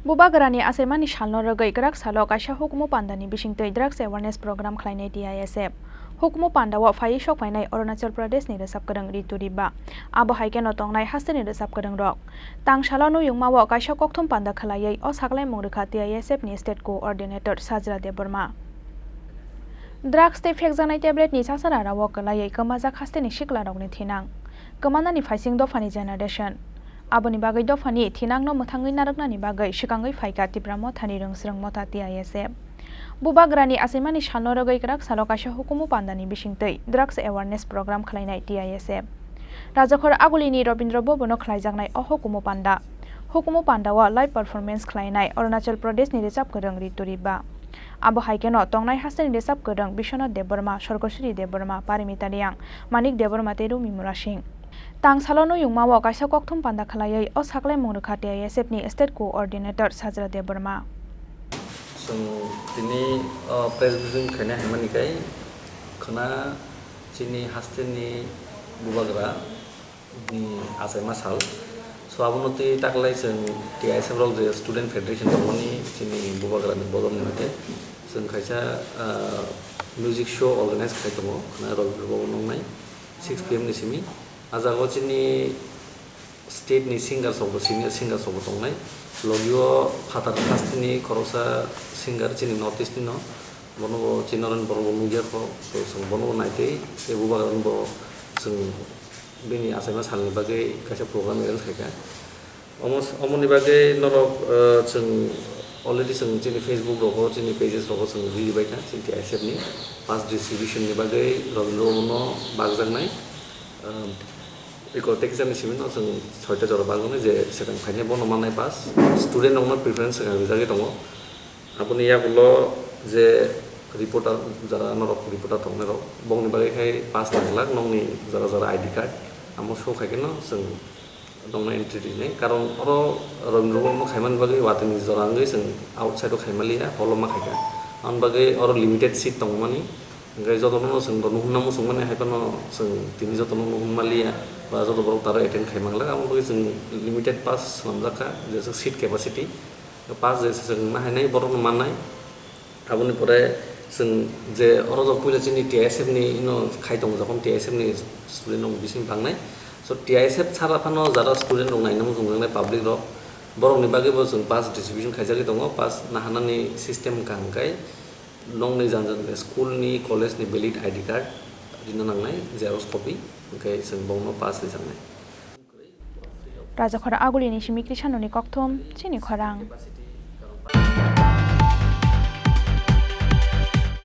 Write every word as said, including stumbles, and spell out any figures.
Bubagrani achaimani salno rwgwi kwrak salo kaisa hukumu pandani bisingtwi drugs awareness program khlainai T I S F. Hukumu pandao phaiwi sokphainai Arunachal Pradeshni rwchap kwrwng Ritu Riba. Abo hai kheno tongnai hasteni rwchap kwrwngrok. Tang salo nuyungmao kaisa kokthum panda khlaiwi o saklaimung rwkha T I S F ni State Coordinator Sajra Debbarma. Drugs tei phekjaknai tablet ni chasararao kwlaiwi kwmajak hasteni siklarokni thinang. Kwmanani phaising dophani generation. Aboni bagwi dophani thinangno mwthangwi narwknani bagwi swkangwi phaikha Tipra Mothani rwngsrwng motha T I S F. Bubagrani achaimani salno rwgwi kwrak salo kaisa hukumu pandani bisingtwi drugs awareness program khlainai T I S F. Rajakhor Agulini Rabindra Bhavan-o khlaijaknai o hukumu panda. Hukumu pandao live performance khlainai Arunachal Pradeshni rwchap kwrwng Ritu Riba. Abo hai kheno tongnai hasteni rwchap kwrwng Biswanath Debbarma, Sorgoswri Debbarma, Parimita Reang, Manik Debbarma tei Rumi Murasing. Tang salo nuyungmao kaisa kokthum panda khlaiwi o saklaimung rwkha T I S F ni State Coordinator Sajra Debbarma. Chwng tini, o, press briefing khainai hwnmani khai khwna chini hasteni bubagra ni achaima sal. So, abono twi taklai chwng T I S F rok je Student Federation tongmani chini bubagrani bodolni hwnkhe chwng kaisa, ah, music show organize khai tongo, khwna rok bo nuknai six P M ni simi. Ah jaga o chini state ni singer rok bo, senior singer rok bo tongnai. Logio phatar hasteni khoroksa singer chini North East ni no, bono bo chini norok ni borok bo nukya kho, to chwng bono bo naitwi tei bubagrano bo chwng bini achaima salni bagwi kaisa program arrange khaikha. Omo, omoni bagwi norok, eh, chwng already chwng chini Facebook rogo, chini pages rogo chwng riri baikha, chini T I S F ni pass distribution ni bagwi Rabindra Bhavan no bakjaknai. Eh, eko tei kisa ni simi no chwng soita jora bakjaknai, je swkang phainai bono mannai pass. Student rokno preference swkang rijagwi tongo. Aboni yagulo je reporter, jara norok reporter tongnai rok, bongni bagwi khai pass nang glak, nokni jara jara I D card, amo show khai kheno chwng nokno entry rinai. Karon oro Rabindra Bhavan no khaimani bagwi watwi ni jora wngwi chwng outside o khaimaliya, hall o ma khaikha. Aboni bagwi oro limited seat tongmani, hwnkhe jotono chwng rok nuhunna muchungmani hai phano chwng tini jotono nuhunmaliya, ba joto borok taro attend khai manglak, aboni bagwi chwng limited pass swnamjak kha, jeswk seat capacity. Pass je se chwng ma hainai borokno mannai. Aboni pore chwng je oro jok puila chini T I S F ni ino khai tongo, jokhon T I S F ni student rok bising tangnai. So T I S F sara phano jara student rok naina muchungjaknai public rok, borokni bagwi bo chwng pass distribution khaijagwi tongo. Pass naharnani system wngkha hwnkhe nokni jang jang school ni, college ni valid I D card rina nangnai, xerox copy, hwnkhe chwng bongno pass rijaknai. Rajakhor Agulini simi Krishanoni kokthum, chini khorang.